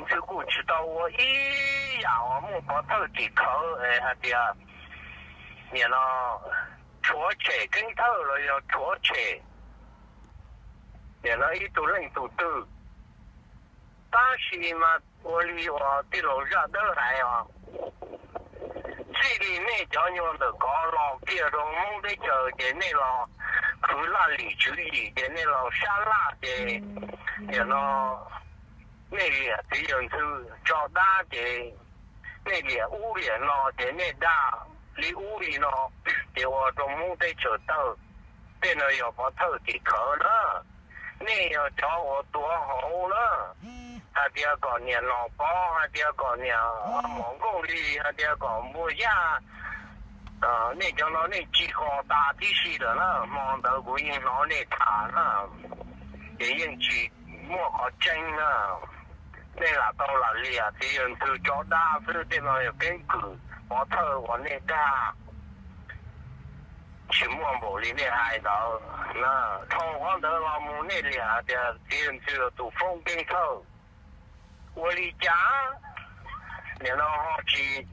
Xwb kuj tsis tau ua ib yam uas muaj pov thawj tim khawv hais tias nim no tshuav tshem keeb thawj los yog tshuav tshem nim no ib tug leej tug twg. Tab sis mas ua li uas tij laug Zaj Dawb hais os, txij li nej cov nyuag ntawm kov los kiag rau Hmoob teb chaws ces nej los khwv laj lim tswv yim ces nej los sab laj ces nim no nej liam txiv yawg ntxwv tso dab ces nej liam ub liam no ces nej dag li ub li no ces ua rau Hmoob teb chaws tawg. Tej no yog pov thawj tim khawv na. Nej yog cov uas tuav hauv na, hais tias kom niam Nom Pov, hais tias kom niam Mom Nkauj Lis, hais tias kom npua yaj, nej cov no nej ci kos tas tib si lawm na. Hmo ntawd kuv yeej hnov nej tham na, ces yeej tsis muaj qhov tseeb na. Nej lam tau lam liam txiv yawg ntxwv tso dab xwb, tej no yog keeb kwm pov thawj uas nej dag, tsis muaj npaum li nej hais ntawd. Dhau qhov ntawd los mus nej liam tias txiv yawg ntxwv yog tus foob keeb thawj. Ua li cas nim no ho tsis,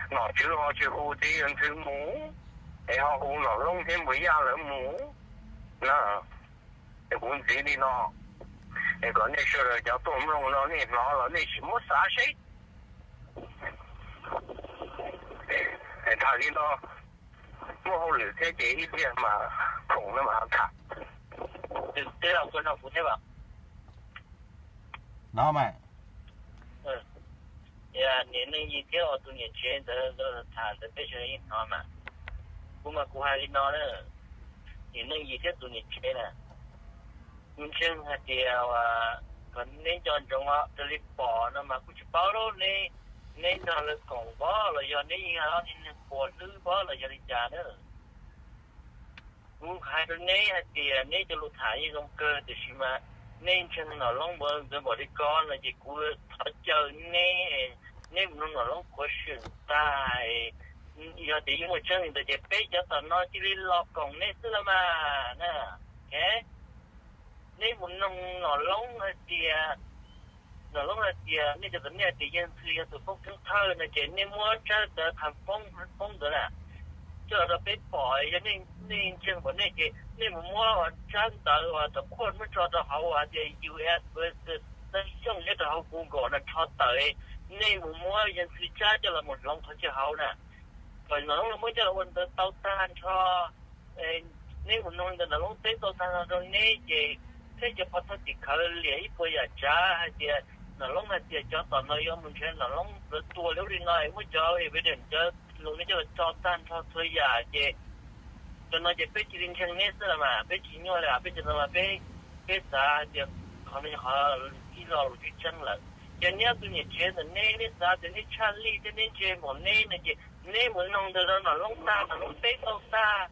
nom tswv ho tsis hu txiv yawg ntxwv mus, es ho hu nom Loob thiab npua yaj lawv mus na? Es kuv ntxiv li no, es kom nej sawv daws cov tuaj mloog no nej hnov los nej sim muab xav seb. Tham li no muaj hauj lwm thiab ces ib pliag mas khoom no mas tham. Nim neej yig thiab tus niam tsev ntawd tham ntawd peb sawv daws yeej hnov mas. Kuv mas kuv hais li no na, nim neej yig thiab tus niam tsev na, kuv ntseeg hais tias kom neb nco ntsoov raws li pom no mas kuj tsis paub neb, neb nrog lawv koom pob los yog neb yeej yog ob tug neeg quas hlwb pob los yog li cas na. Kuv hais rau neb hais tias neb cov lus tham yeej zoo kawg tiam sis mas nej ntseeg nom Loob npaum ntawd npaum li ko no ces kuv thov caw neb, neb mus nrog nom Loob qhuav xwm tag. Yog tias yeej muaj tseeb li ntawd ces peb cov tom no cia li los koom neb xwb los mas na. Neb mus noog nom Loob hais tias, nom Loob hais tias nej cov tom nej hais tias yawg ntxwv yog tus foob keeb thawj no ces nej muab tsab ntawv tham foob foob ntawd na coj los rau peb pom. Yog nej ntseeg npaum nej ces nej mus muab tsab ntawv uas tom qhuaj muab tso rau hauv hais tias U S versus Xeeb Xyooj nyob rau hauv Google no rho tawm, nej mus muab yawg ntxwv tsab coj los mus hloov qhov chaw hauv na, kom nom Loob los muab coj los ua ntawv tau tag nrho. Neb mus noog ntawm nom Loob teb tau tag nrho rau neb ces thiab cov pov thawj tim khawv liam ib puas yam tsav hais tias nom Loob hais tias cov tom no yuav mus nrhiav nom Loob lawv tua li ub li no, muab cov evidence cov lus no coj los tso tag nrho txhua yam ces cov no ces peb cia li ntseeg neb xwb los mas, peb tsis nyuaj li. Peb cov no mas peb, peb xav hais tias qhov no yog qhov ib lo lus tseeb tseeb lawm. Ces neb ob tug niam tsev ntawm neb, neb xav tias neb tshaj lij thiab neb ntse npaum neb no ces neb mus noog ntawm nom Loob tag, nom Loob teb tau tag,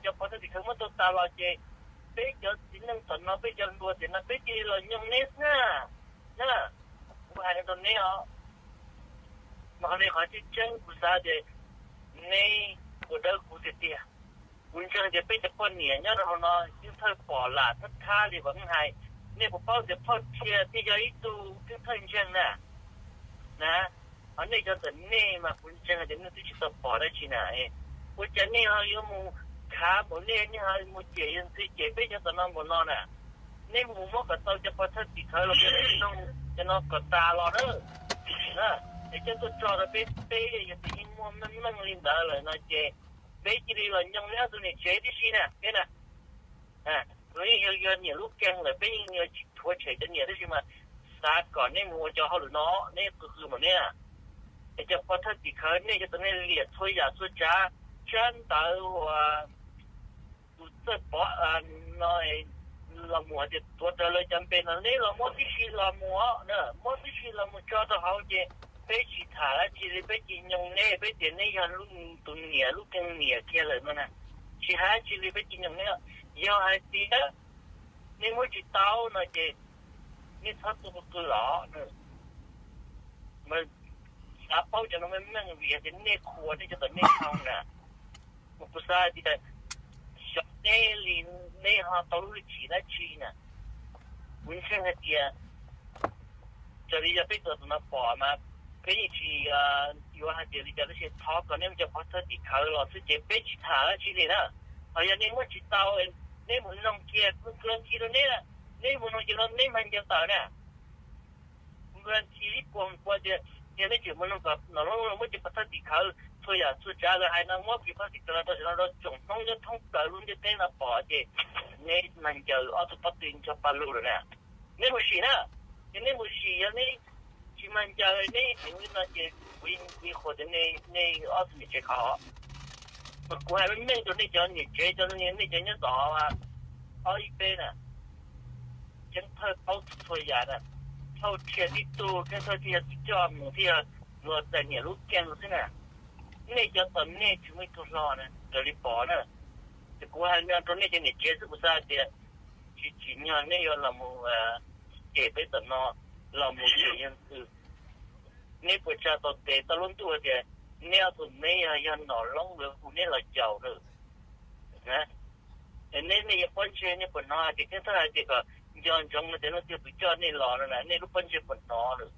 cov pov thawj tim khawv muab tau tas los ces peb cov txiv neej tom no, peb cov hluas tim no peb cia li los nyoog neb xwb na. Kuv hais no rau neb os, mas qhov no qhov tseeb tseeb kuv xav tias neb ua dawb kuv tiag tiag. Kuv ntseeg tias peb cov poj niam nyob rau hauv no, Keeb Thawj pom lam thab thab li uas hais, nej puas paub tias Phauj Thia thiaj yog ib tug Keeb Thawj ntseeg na? Na, ho nej cov ntawm nej mas kuv ntseeg tias nej twb tsis tau pom dab tsi na. Ua cas nej ho yuav mus khav npaum nej, nej ho mus cem yawg Ntxwg cem peb cov tom no npaum no na? Nej mus muab kom tau cov pov thawj tim khawv los, cov no kom tas los na. Es coj tuaj tso rau peb, peb yog tias yeej muaj meej meej li ntawd lawm no ces peb cia li los nyoog neb ob tug niam tsev tib si na, peb na. Los yeej yog niam lub keeg lawm, peb yeej yuav tsis rhuav tshem cov niam tab sis mas xav kom neb mus ua cov hauj lwm no, neb qw qw npaum neb na. Es cov pov thawj tim khawv nej cov tus nej liam txhua yam txhua tsav, tsab ntawv uas tus txawj pov no los mus hais tias tuav rawv lawv cov npe no, neb los muab tib si los mus, muab tib si los mus tso rau hauv ces peb tsis tham dab tsi li, peb cia nyoog neb, peb tias neb yog tus niam lub keeb niam kiag lawm no na. Tsis hais dab tsi li, peb cia nyoog neb. Yog hais tias neb muab tsis tau no ces neb txhob tuaj qw qw los. Mas xav paub cov no meej meej vim hais tias nej qhuas nej cov tom nej hau na. Mas kuv xav hais tias xyov neb li, neb ho tau lub hwj chim dab tsi na. Kuv ntseeg hais tias Raws li yog peb tus no pom mas peb yeej tsis yuav hais tias li cas, tab sis thov kom nej mus cov pov thawj tim khawv los xwb ces peb tsis tham dab tsi li na. Ho yog nej muab tsis tau, nej mus noog kiag, kuv guarantee rau neb, nej mus noog ces neb mag ncaws tawm na. Kuv guarantee ib puas feem pua tias yog nej tseem mus noog kom Nom Loob muab cov pov thawj tim khawv txhua yam txhua tsav lawv hais no, muab cov pov thawj tim khawv los rau tsoom Hmoob nyob thoob plaws lub ntiaj teb no pom ces neb mag ncaws ob tug pob tw nrog Paj Lug lawm na. Neb mus sim na, yog neb mus sim, yog neb tsis mag ncaws neb tseem li no ces kuv qhuas tias nej ob tug niam tsev khov. Mas kuv hais meej meej rau nej cov niam tsev, cov nej cov nyob tom ob ib peb na, Ceeb Thawj paub txhua yam na, Thawj Rhia tib tug, Ceeb Thawj thiaj yog tus coj mus thiaj yog luag txais niam lub keeg xwb na. Nej cov tom nej tsis muaj ib tug hlo na, raws li pom na. Ces kuv hais rau nej cov niam tsev xwb, kuv xav hais tias tsis tsim nyog neb yuav los mus cem peb tom no, los mus cem yawg Ntxwg. Neb puas tsa tau tes tau lub ntuj tias neb ob tug neb yog, yog Nom Loob lawv hu neb los caum lawm? Neb, nej yog pob ntseg nej puas hnov hais tias Ceeb Thawj hais tias kom nco ntsoov no tias leej twg tus coj nej los no na, nej lub pob ntseg puas hnov lawm?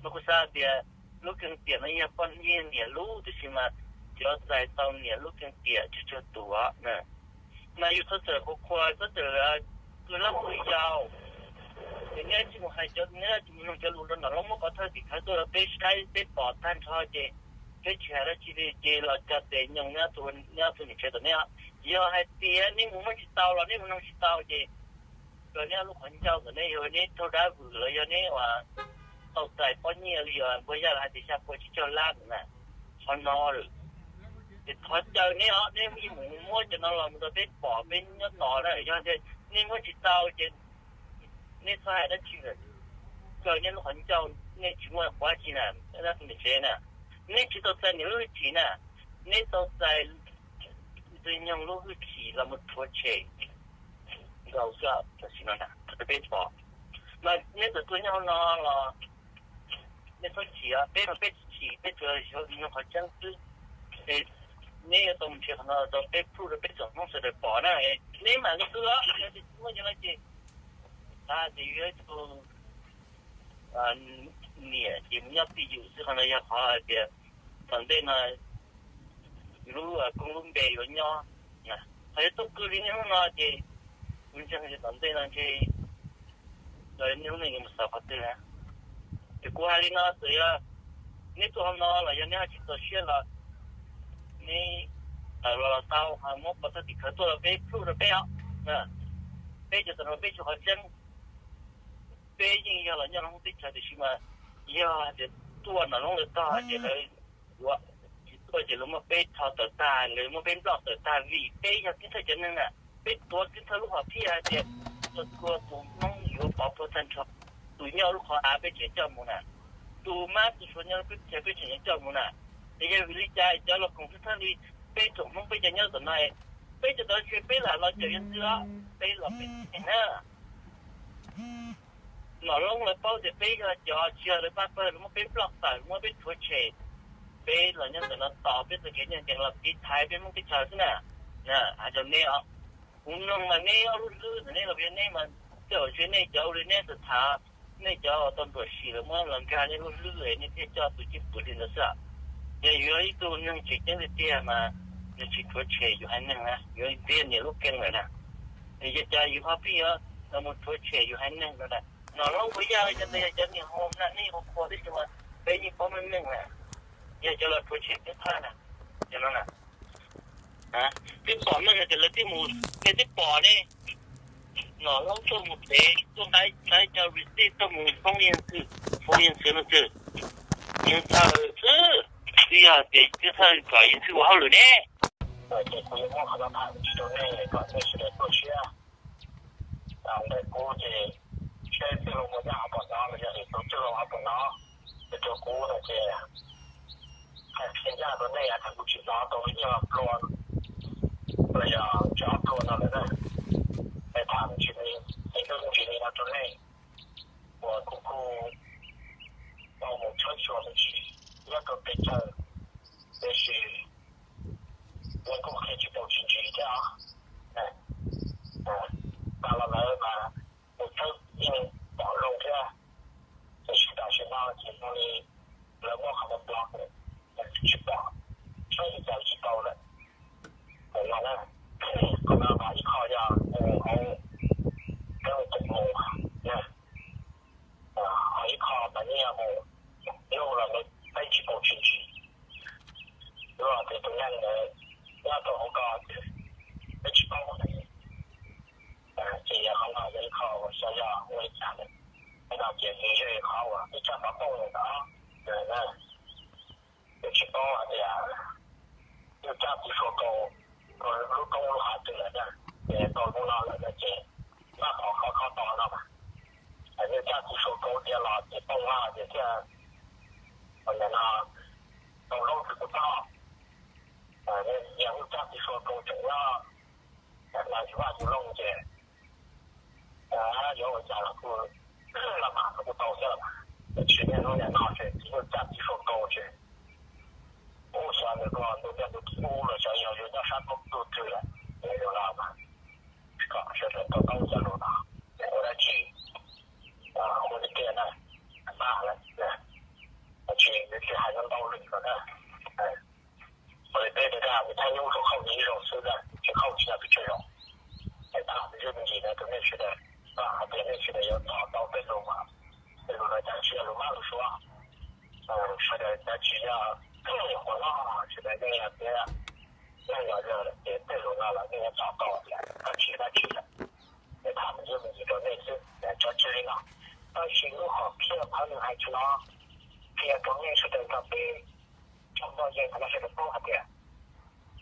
Mas kuv xav tias lub keeg tiam no yog poj niam lub, tab sis mas cov txais tau niam lub keeg tiam tsis tsawg tus na. Mas yus txhob txawm qhuas qhuas, txhob txawm qw lab qw yau. Ces neb tsis mus hais cov, neb tsis mus noog cov lus rau Nom Loob muab pov thawj tim khawv tuaj rau peb saib peb pom tag nrho ces peb tsis hais dab tsi li ces los tsa tes nyoos neb ob tug niam tsev tom neb. Yog hais tias neb mus muab tsis tau los neb mus noog tsis tau ces kom neb lub qhov ncauj ntawm neb yog neb raug dab vwm los yog neb uas tau txais pob nyiaj li uas Npuag Yaj los hais tias xya pua tsib caug lab ntawd na, qhov no lawm. Ces thov caw neb os, neb yeej mus muab cov no los mus rau peb pom peb nyob tos na. Yog tias nej muab tsis tau ces neb txhob hais dab tsi lawm, kaw neb lub qhov ncauj, nej tsis muaj quav tsi na, niam tsev na. Neb tsis tau txais niam lub hwj chim na, neb tau txais tus nyoog lub hwj chim los mus rhuav tshem nkaus xwb. Tam sim no na, peb pom mas neb txawm tuaj nyob hauv no los nej txhob chim, peb mas peb tsis chim, peb tsuas xyuas nyoog qhov tseeb xwb. Neb yuav tau mus nrhiav qhov no rau peb proof rau peb tsoom Hmoob sawv daws pom na. Neb mam li qw os, yog tias tsis muaj cov no ces xav tias yus yog ib tug niam ces mus nyob twj ywm xwb, qhov no yog qhov hais tias tom ntej no yus lub koob lub npe yuav nyob. Qhov yuav tuaj qw li niaj hnub no ces kuv ntseeg tias tom ntej no ntshe niaj hnub no yuav mus xaus qhov twg na. Ces kuv hais li no txawm yog neb tuaj hauv no los yog neb ho tsis txaus siab los neb tawm los los tau, muab pov thawj tim khawv tuaj rau peb proof rau peb os. Peb cov tam no peb tsis qhov tseeb, peb yeej yog los nyob hauv lub teb chaws tiam sis mas yog tias tuaj Nom Loob lawv tog ces lawv yuav, tsis tuaj ces lawv muab peb rho tawm tag, lawv muab peb nploj tawm tag vim peb yog Ceeb Thawj cov neeg na. Peb tuav Ceeb Thawj lub hom phiaj hais tias txhua txhua tus Hmoob yuav pov puag tag nrho, tus nyob lub qhov av peb tseem coj mus na, tus mab tus suav nyob lub teb chaws peb tseem coj mus na. Ces yog vim li cas cov los koom Ceeb Thawj li peb tsoom Hmoob peb cov nyob tom no, peb cov tod tsis peb lam los caum yawg Ntxwg os, peb los peb na. Nom Loob lawv paub tias peb yog cov tsis yog lawv pab pawg, lawv muab peb nploj tawm, muab peb rhuav tshem, peb los nyob ntawm no tos peb txoj kev ncaj ncees los tiv thaiv peb Hmoob teb chaws xwb na. Hais rau neb os, kuv noog mas neb ob lub hlwb ntawm neb los yog neb mas tej zaum ntshe nej cov ua li neb txawm tham, nej cov uas tau nruam sim lawm muab los nkag nej lub hlwb nej thiaj coj tus cwj pwm li ntawd xwb. Yog yus yog ib tug neeg tseem ceeb tiag tiag mas nws tsis rhuav tshem yus haiv neeg na, yus ntxias niam lub keeb lawm na. Yog cas yus ho pheej yuav los mus rhuav tshem yus haiv neeg no na? Nom Loob Npuag Yaj cov ntawd yog cov niag hom na, nej ua qhua tib si mas peb yeej paub meej meej na, yog cov los rhuav tshem Ceeb Thawj na, cov no na. Twb pom meej hais tias lawv twb mus, nej twb pom ne, Nom Loob tuaj mus tsev tuaj nqa ib co receipt tuaj mus foob Yeej Ntxwv, foob Yeej Ntxwv no xwb. Yeej Ntxwv xwb, twb yog tias Ceeb Thawj kom Yeej Ntxwv ua hauj lwm ne. Ces kuv yuav muab qhov no tham tsis rau nej kom nej sawv daws tuaj siab. Ntawm kuv ces seb txwj laug Npuag Yaj ho puas hnov los yog txwj laug ho puas hnov, ces rau kuv no ces hais qhia ncaj rau nej hais tias kuv tsis hnov tau ib nyuag plua los yog tsis ob plua no lawm na. Es tham me ntsis li, es kuv ntsis li no rau nej uas kuv kuj tau mus tshawb xyuas me ntsis nyob rau peb chaw, tiam sis lawv kuj qhia tsis tau tsis ntsis thiab os. Mas los lawv mas mus tshawb yeej pom zoo thiab. Luag tias tus neeg ntawd nyob rau hauv ko ces peb tsis paub. Ces yog qhov no yog ib qho uas xyov yog ua li cas lawm. Qhov no ces nws yog ib qhov uas peb coj pov pooj lawm no. Peb tsis paub hais tias yus coj txiv sua rau lub roob lub hav twg lawm na. Ces tau hnub no lawm no ces npaj qhov khov kho tos no mas, yus coj txiv sua rau tiav los ces poob hais tias thiaj, ua ntawm no, rau zaub twg kuj txhob. Yog yus coj txiv sua rau tseem nyob, mas yus vaj yus loog ces yuav ua cas los kuj, los mas kuj tau xwb los mas. Tiam sis niaj hnub nim no ces txiv yus coj txiv sua rau ces ub, xyov nws ko ntu ntej ntu ub los xyov yog yus nyob sab toob tug twg lawm, yog yus no mas kom sawv daws to taub cov lus no, ua dab tsi ua tiag tiag na, npaj lawm, tsis, nws tsis hais ntau lwm lawm na. Ua li peb tias nws thab nyub rau qhauj ib zaug xwb na, tsis qhauj tsis yog pes tsawg zaus. Es tham me ntsis ntawd rau nej sawv daws, hais tias nej sawv daws yuav tos tau tej lus, tej lus no cas tsis yog lus mab lus suav, sawv daws cas tsis yog qhuas loj, sawv daws yeej yog tias yeej yog yawg lawm ces tej lus no los nej yuav tos tau tias dab tsi dab tsi lawm. Es tham me ntsis rau nej xwb, tso tseg li no. Tab sis lub hom phiaj qhov nws hais txog no, qhia rau nej sawv daws nrog peb tsoom phooj ywg thaum no sawv daws paub hais tias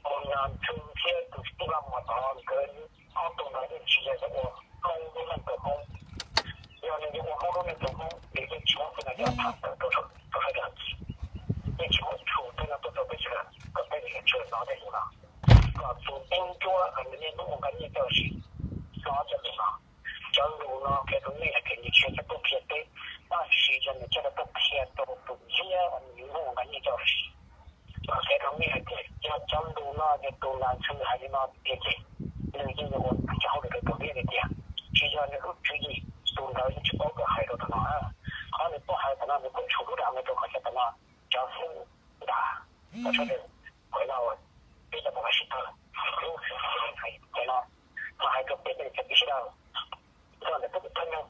tus Nas Ntxwg thiab tus Tub Laj Mos tod nkawd ob tug ntawd yeej tsis yog yuav ua Hmoob lub neej rau Hmoob. Yog nws yuav ua Hmoob lub neej rau Hmoob, nws yeej tsis muab tej no coj tham tawm rau sab cov ntxiv, yeej tsis muab tshum tej no tuaj rau peb sawv daws kom peb sawv daws hnov tej lus no, kom tus tub ntsuab uas nws niaj hnub ua nqa nyiaj coj sim hnov cov lus no. Cov lus no qhia rau nej hais tias nws tsis yog coj tuaj qhia peb, tab sis yog nws coj tuaj qhia rau tus ntsuab uas nws niaj hnub ua nqa nyiaj coj sim. Mas qhia rau nej hais tias yog cov lus no yog tus Nas Ntxwg hais li no tiag ces nws yeej yuav ua cov hauj lwm rau tus ntsuab tiag tiag, tsis yog nws lub tswv yim. Tus ntawd yeej tsis paub tuaj hais rau tus no. Qhov nws tuaj hais tus no nws kuj tshum lub dag me rau qhov cov tus no cov xwb ntag. Sawv daws, qhov no peb cov Hmoob sib tawg, lub hais no mas hais rau peb cov pib sib tawg. Txog ntawm peb tus thawj neeg,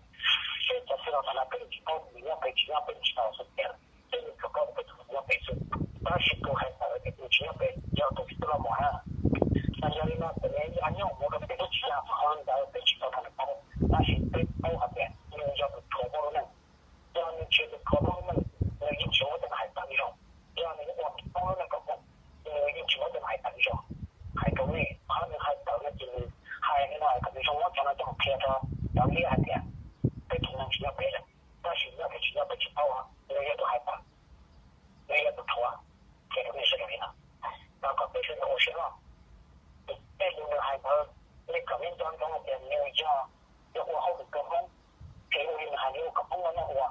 peb cov xib laus thaum no peb tsis paub nws nyob pem tsis nyob pem tsis tau xwb tiag, peb yeej tsuas paub tias peb tus nyob pem xwb. Tab sis tus hais tawm tias nws tsis nyob pem yog tus Tub Laj Mos na. Mas yog li no txawm nws yog nyob mus rau pem teb chaws twg los qhov ntawd peb tsis tau rau nws paub, tab sis peb paub hais tias nws yog tus rhuav peb lub neej. Yog nws tsis yog tus rhuav peb lub neej, nws yeej tsis muab tej no hais tawm ib zaug. Yog nws yuav ua peb lub neej kom zoo, nws yeej tsis muab tej no hais tawm ib zaug. Hais rau nej, qhov nws hais tawm no ces nws hais li no kom nws zoo muab cov no coj mus qhia rau cov liab hais tias peb tus neeg tsis nyob pem lawm. Tab sis nyob pem tsis nyob pem tsis paub, nws yog tus hais tawm, nws yog tus rhuav. Qhia rau nej sawv daws li no, rau kom peb sawv daws ua siab loj. Tej lus nws hais ntawd, nej kom nej nco ntsoov hais tias nws yog yuav ua hauj lwm rau Hmoob, ces ua li nws hais li ua kom Hmoob muaj noj ua.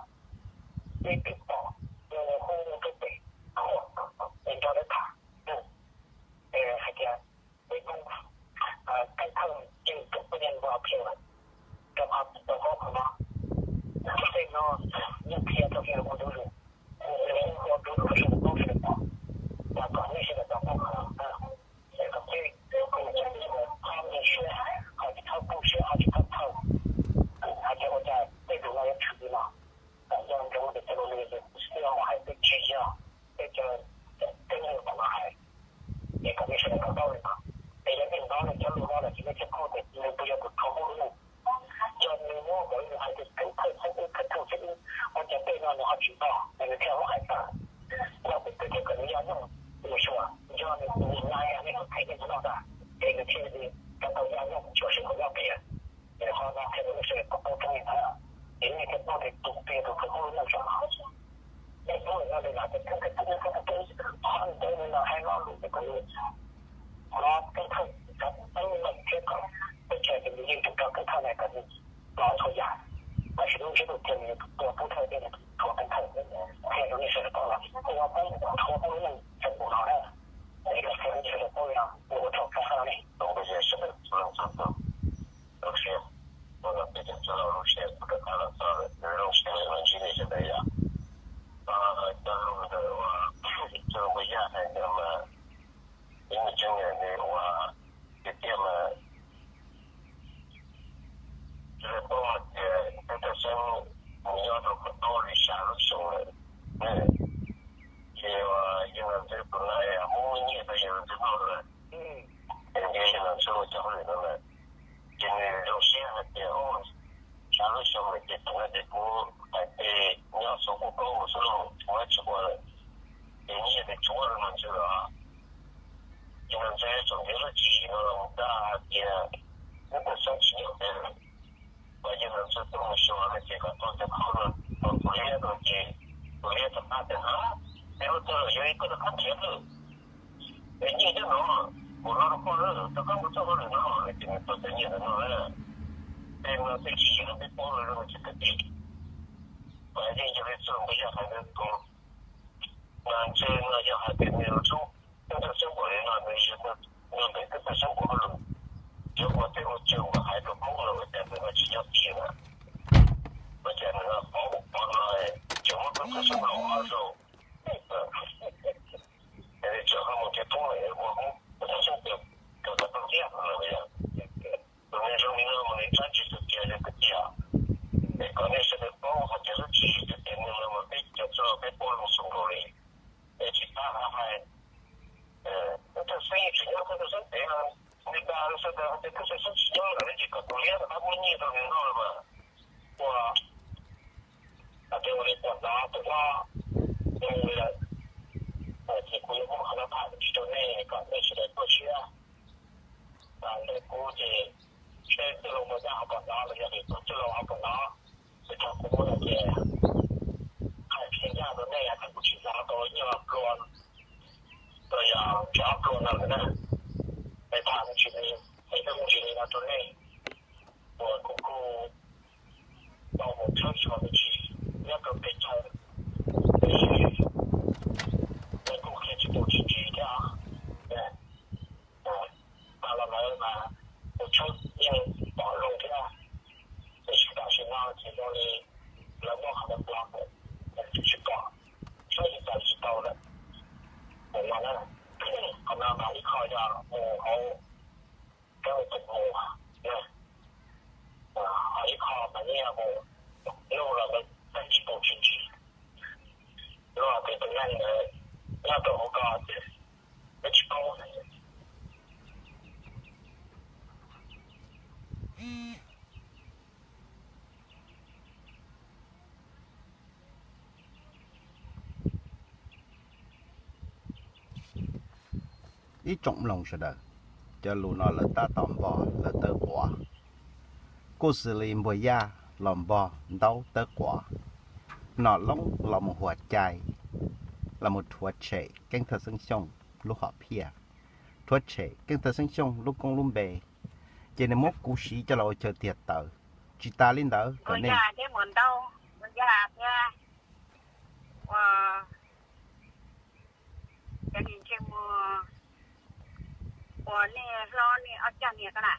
Nej twb pom nws hu rau pem, es nrog lawv tham, hais tias peb Hmoob, Keeb Thawj yeej tus poj niam npua pheej lawm, rau qhov tau qhov no, tej no yeej qhia rau kiag ua ntu zus, ua ntu zus rau sawv daws paub sawv daws pom, los kom nej sawv daws tau paub qhov no. Es kom peb, kom peb sawv daws txhob nyuaj siab, ho tsis txhob tu siab, ho tsis txhob thaum, hais tias ua cas tej lus no yuav tshwm li no. Kom nco ntsoov tias cov lus no yog Tub Laj Mos hais, twb tsis yog peb cov, peb cov Hmoob tom no hais. Es kom nej sawv daws tau paub li no. Es yog nej hnov nws cov lus no lawm ces nej thiaj paub tias nws puas yog tus rhuav Hmoob lub neej. Yog nws muab npaum li nws hais tias Keeb Thawj xeeb ib, Keeb Thawj xeeb ib, ua cas tej no nws ho tsis nto, nws thiaj muab hais tawm. Yog peb twb tias kom nws yaj nyooj, nws xyuas, yog nws tus nai nej tus theem nej tus noj ntag, es nws thiaj li tau yaj nyooj tsis ua si kom nyob pem. Es qhov no qhia rau nej sawv daws tau paub tseeb li ntawd, es nej thiaj paub tias tus twg yog tus rhuav Hmoob lub neej tso. Nej paub lawm no li lawm ces Keeb Thawj xeeb ib, Keeb Thawj xeeb ib, qhov ntawd nws los hais lo lus rau kom nws hnov Keeb Thawj cov teeb meem thiab kom peb tsav ces nws yeej tus rhuav Keeb Thawj na kom nws hnov txhua yam. Tab sis lub ntsiab lus tiag nws yog tus tua Keeb Thawj thiab nws tus rhuav Keeb Thawj. Qhia rau nej sawv daws paub los ua Hmoob rhuav Hmoob lub neej txog npaum no na. Es qhia rau nej sawv daws paub li no, ua tsaug rau nej. Lub siab, ua no peb cov txwj laus lub siab kuv rov qab los txog lawm, zoo siab los ntsib nej sawv daws yom. Cov lus ntawm uas Txwj Laug Npuas Yaj hais ntawd mas ib me tseeb nws ua tiag tiag mas sawv daws paub hais tias Keeb Thawj xeeb nws nyob rau Phuv Tooj li xya lub xyoo lawm. Ces uas yog tus nai li no lawm. Ces nws zoo siab hais tias, Ub, xya lub xyoo lawm ces thaum no ces kuv hais tias nyob xov kuj kaub mus xwb lauj, kuv tsis ua lawm. Ces nws yog tias tsuav rau Nom Ntxwg los, ces Nom Ntxwg tseem ntiav lub tswv yim no los mus dag hais tias, Koj tuaj xeeb tsis nyob pem, kom yog Nom Ntxwg tuaj mus xyuas no ces kom tau cov khau no rau tus liab no ces tus liab rov qab tias, Ab, es ua txog lawm yog li koj rov qab nrhiav lawm. Es nyiaj nyob no, kuv no rau koj lawm, rov qab mus txoj hauj lwm no, ces nws tau cov nyiaj ntawd no na. Tej no tej tswv yim no peb paub lawm lauj cov kwv tij. Mas yeej yog li txoj Npawg Yaj hais ntawd, tus Nom Ntxwg no yog hais tias nws lub kheej txawj xeeb npaum li no nws yog nws ntawm kheej txawj xeeb npaum hauj lwm, yuav ua tej ua tsawg npaum hais rau Hmoob no ua cas nws ho tsis nyob tiag na. Ua cas nws ho pov ub pov no, tseem muab kheej txawj xeeb los ua zaum. Ces nws tseem ho mus nrhiav Hmoob lawm ua Hmoob kheej txawj xeeb tiag, kawg tau thiab no. Tus neeg zoo li no mas nws rab ntsis tus tiag yog kwv tij, es kom nej sawv daws paub hais tias lub tswv yim tiag tiag no mas peb cov txwj laug peb paub zoo xwb nkaus li. Es tsis tas hais, koj txawj xeeb tsis nyob, koj txawj xeeb pem no, nws dag sawv daws hais tias koj txawj xeeb tsis nyob lawm ne, ces kom tus liab rov qab muab nyiaj rau nws noj los mas. Ua hais tias ua li pom hnov tus hlob ua li lawm, ces kuv yuav muab qhov no tham tsis rau nej kom nej sawv daws tuaj siab. Ntawm kuv ces seb txwj laug Npawg Yaj ho pom hnov los yog tias tus txwj laug ho pom hnov, ces thaum kuv muab hais tias hais tsis ncaj rau nej hais tias kuv tsis hnov tau nyiaj pluag, los yog tsis ob pluag no lawm na. Es tham me ntsis li, es tau me ntsis li no rau nej, uas kuv kuj tau mus tshawb xyuas me ntsis nyob rau peb chaw, tiam sis lawv kuj qhia tsis tau tsis ntsis thiab. Tas los lawm mas tus tshawb yeej pom zoo thiab, tiam sis tam sim no ces zoo li lawv muab qhov ntawd block lawm, tsis pom, tshawb li cas tsis tau lawm. Qhov no mas ib qho yog mus hauv kab tus mus, ho ib qho mas yeej yog mus nug los lawv teb tsis tau tsis ntsis, luag tias tus neeg ntawd nyob rau hauv ko ces peb tsis paub. Ib tsoom mloog sawv daws, cov lus no lawv tab tom npog lawv tawb quav, kuj xws li Npawg Yaj los npog ntaub tawb quav, Nom Loob los mus huam cai, los mus rhuav tshem Keeb Thawj Xeeb Xyooj lub hom phiaj, rhuav tshem Keeb Thawj Xeeb Xyooj lub koob lub npe, ces nws muab kuv siv coj los ua chaw tiag tawv. Tsis tas li ntawd kom nej thiab mus ntau, ua yam thiab ua cov niag ntsej muag uas nej hlob nej ob cag niag ko na,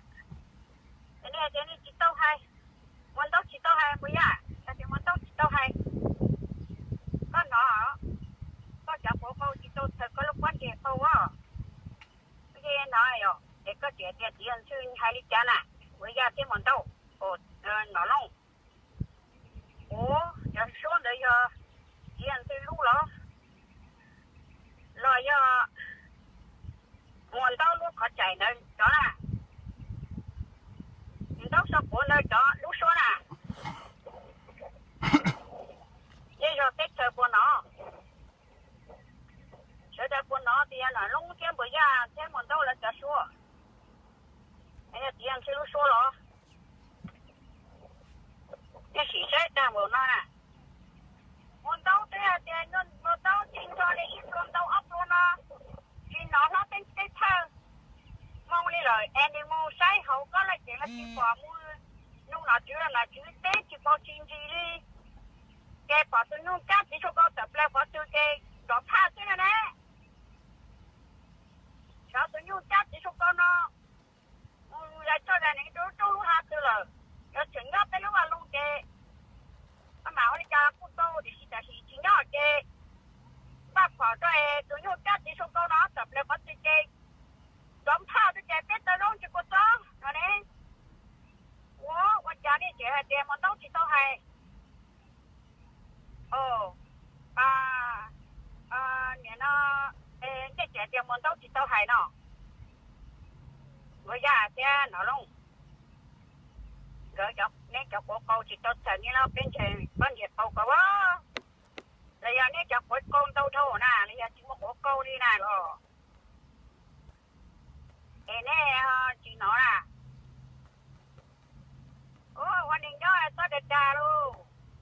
es nej hais tias nej tsis tau hais, ua ntaub tsis tau hais puas yog? Hais tias ua ntaub tsis tau hais. Koj hnov, koj cov quav qau tsis tau txhaws koj lub pob ntseg qau os. Koj yeej hnov os, es koj tseem tias txiv yawg ntxwg hais li cas na, puas yog thiab mus ntaub, Nom Loob? Ua, cov suab ntawd yog txiv yawg ntxwg lub los, los yog mus ntaub lub qhov tsaim ntawd cov na, ntaub so quav ntawd cov lub suab na, yeej yog teb chaws puas hnov? Sawv daws puas hnov tias Nom Loob thiab Npawg Yaj thiab mus ntaub lawv cov suab? Yog txiv yawg ntxwg lub suab los? Nej sim saib tag npaum no na. Mus ntaub twb hais tias mus ntaub tsis nrog li ib pluag ntau ob pluag no, tsis hnov hlob teeb teb thawj moo li lawm es nws mus saib hauv koj lawm ces lawv tsis pom mus nug nom tswv los nom tswv teb tsis paub tsis ntsis li. Ces pom tus nyuj cab txiv sua kau tawm plaws qhov twg ces nrov phaj xwb na ne. Cov tus nyuj cab txiv sua kau no mus zais txoj zais nees rau lub roob lub hav twg lawm, yuav tseem nyob peb lub vaj loog ces maj mam ua li cas kuj tau, tiam sis tam sim tsis nyob ces npaj phom rau es tus nyuj cab txiv sua kau no tawm plaws qhov twg ces nrov phaj xwb ces peb taw zaub ntsis kua txob no ne. Ua, ua cas nej tseem hais tias mus ntaub tsis tau hais? Niam no, nej tseem tias mus ntaub tsis tau hais no. Npawg Yaj thiab Nom Looj, nkawd, neb cov quav qau tsis tau txhaws neb los peb ntshe poj niam qau ko a, los yog neb cov quav qau ntau dhau na los yog tsis muaj quav qau li na los, es neb tsis hnov na. Ua neeg nyob txhob dag dag lauj,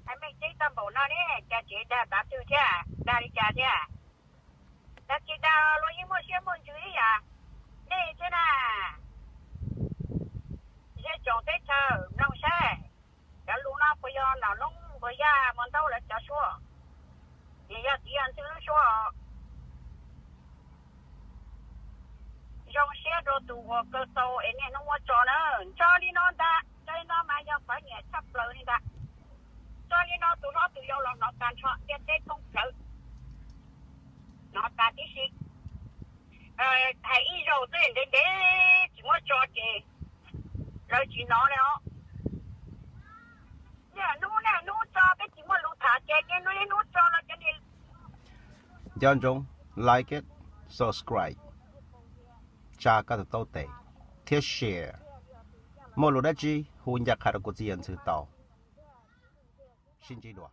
hais meej tseeb tag npaum no ne, cas tsev dag tav twg thiab, dag li cas thiab? Dag tsis dag luag yeej muaj siab muaj ntsws ib yam nej thiab na. Zej tsoom teb chaws mloog saib, cov lus no puas yog Nom Looj, Npawg Yaj, Muas Ntaub lawv cov suab, es yog txiv yog ntxwg lub suab. Zoo siab rau tus uas kaw tau es niaj hnub muab tso na. Tso li no ntag, tso li no mas yog poj niam tshaj plaws li ntag. Tso li no tus hlob tus yau los hnov tas nrho ntiaj teb thoob plaws, hnov tas tib si. Hais ib zaug twb ntev ntev tsis muab tso ces lawv tsis hnov li os. Niaj hnub niaj hnub tso peb tsis muaj lus tham ces niaj hnub niaj hnub tso los cov niag. Nco ntsoov like it, subscribe, tsa koj tus taub tes thiab share. Muaj lus dab tsi hu ncaj qha rau kuv txiv yawg ntxwg tau. Sib ntsib dua.